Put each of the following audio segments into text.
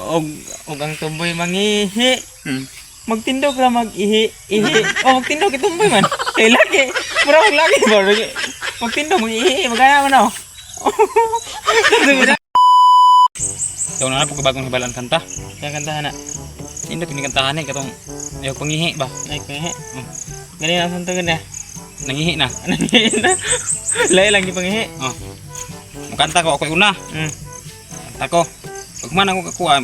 Og ang tumboy mangihi. Magtindog ra mag-ihi, ihi. Oh, magtindog kay tumboy man. Kay laki. Mura og laki ba? Magtindog mag-ihi, magana man oh. Ikaw na na bagong hibalan kanta. Kaya kantahan na. Hindi kini kantahan eh katong ayaw pangihi ba. Ay, pangihi. Gani ang santo gani. Nangihi na. Nangihi na. Lahi lang gipangihi. Oh. Mukanta ko ako una. Kanta ko. Pag man ako kakuha,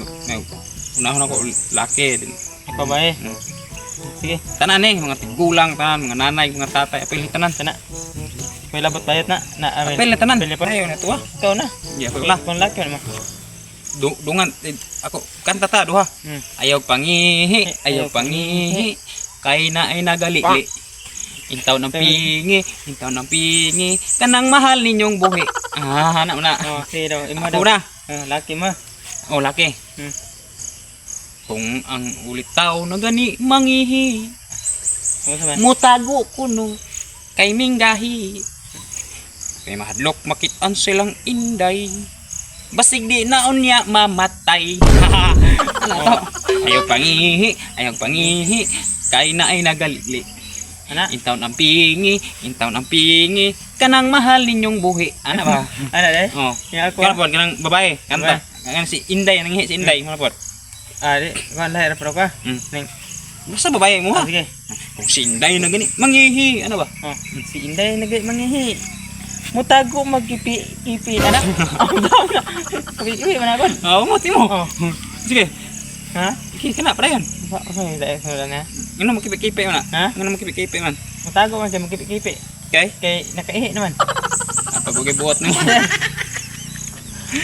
unahon ako laki din. Ako ba eh? Sige, Tanan eh, mga tigulang, tanan, mga nanay, mga tatay, apil tanan. Kana. May labot bayot na. Na, amin. Apil na tanan. Apil pa. Ayaw na tuwa. Ikaw na. Yeah, apil na. Kung laki man mo. Dungan eh, ako kanta ta duha. Ayaw pangihi, ayaw pangihi. Kay na ay nagalili. Intaw ng pingi, intaw ng pingi, kanang mahal ninyong buhi. Ah, hanap na. Oh, sige daw. Imo daw. Ako na. Oh, laki mo. Oh, laki. Kung ang ulitaw na gani mangihi, Ano sa man? mutago kuno kay minggahi. Kay mahadlok makit-an silang inday. Basig di na unya mamatay. Ano to? Ayaw pangihi, ayaw pangihi. Kay na ay nagalili. Ana. Intaw ng pingi, intaw ng pingi. Kanang mahal ninyong buhi. Ano ba? Ana dai. Oh. Yang ako. Kana po, kanang babae. Kanta. Kanang si Inday, nangihi si Inday. Ano po? Ah, di. Kuan lahi ra pero ka. Ning. Basta babae mo ha. Ah, sige. Kung si Inday na gani, mangihi. Ano ba? Oh, si Inday nag mangihi. Mutago magkipi kipi ana. Oh, daw na. Kipi man ako. Oo, mo, timo. Oh. Sige. Ha? Sige, kana, pa yun. Sa sa dai sa na. Ngano makipi-kipi man na? Ha? Ngano makipi-kipi man? Mutago man siya magkipi-kipi. Kay? Kay nakaihi naman. Ah, pag huwag buhat nimo.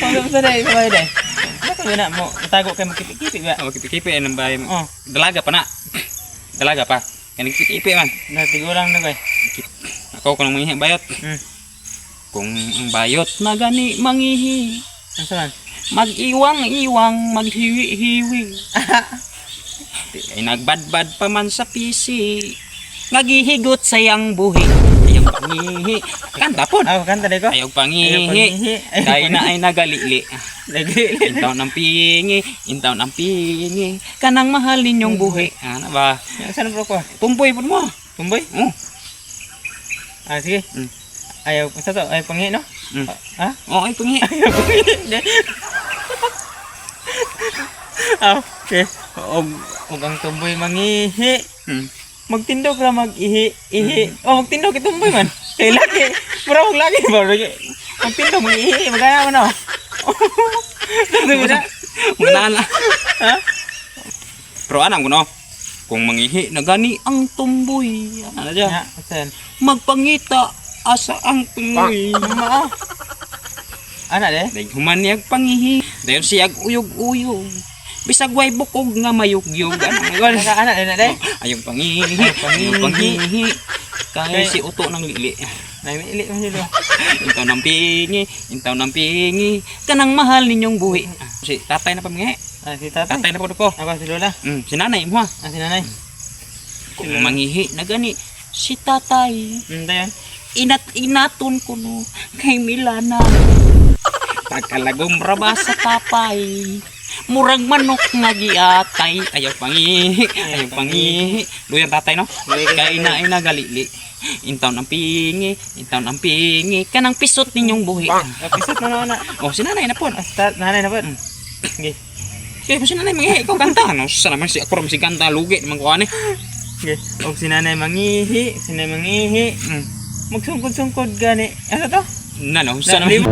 Pag sa dai sa dai. Ano ko na mo mutago kay magkipi-kipi ba? Ah, makipi-kipi ang bahay mo. Oh, Dalaga pa na. Dalaga pa. Kaya nagkipi man. natigulang na koy. Ako kung mangihi bayot. Kung ang bayot na gani mangihi. Ano sa man? Mag-iwang-iwang, maghiwi-hiwi. Ay nagbadbad pa man sa pisi. Ngagihigot sa iyang buhi. Ayaw pangihi. Kanta po. Ako kanta dai ko. Ayaw Ayaw pangihi. pangihi. Ayaw Kay na ay nagalili. Lagi. Intaw ng pingi, intaw ng pingi. Kanang mahal ninyong buhi. Ano ba? Saan bro ko? Tumboy po mo. Tumboy? Oh. Ah, sige. Ayaw, sa to, ayaw pangihi no? Ha? Oh, ay pangihi. Ayaw pangihi. Ah, okay. Og ang tumboy mangihi. Magtindog ra mag-ihi, ihi. Oh, magtindog kay tumboy man. Kay laki. Mura og laki ba? Magtindog mag-ihi, magana man oh. Sabi na. Mga na. Ha? Pero anam ko no. Kung mangihi na gani ang tumboy. Ano na dyan? Ha, saan? Magpangita asa ang tungoy. Mao. Ana de? Dayon human niyag pangihi. Dayon siyag uyog-uyog. Bisag way bukog nga mayugyog. Ano nga Ana ana de na de? Ayong pangihi, ayong pangihi. Kaya si uto ng lili. Nagili man sila. Intaw ng pingi, intaw ng pingi. Kanang mahal ninyong buhi. Si tatay na pamingi. Ah, si tatay. Tatay na po ko. Ako si Lola. Si nanay mo ha. Ah, si nanay. Kung mangihi na gani, si tatay. Dayon. Inat-inaton ko no kay Milana. Pagkalagom raba sa tapay. Murag manok nga giatay. Ayaw pangihi, ayaw pangihi. Luyan tatay no? Kay na ay nagalili. Intaw ng pingi, intaw ng pingi. Kanang pisot ninyong buhi. Ah, pisot na na. Oh, si nanay na po. Ah, si nanay na po. Sige. Sige, si nanay mangihi, ikaw kanta. No, sa naman si ako si kanta lugi naman ko ani. Sige. Og si nanay mangihi, si nanay mangihi. Magsungkod-sungkod gani. Ano to? Na no, sa naman.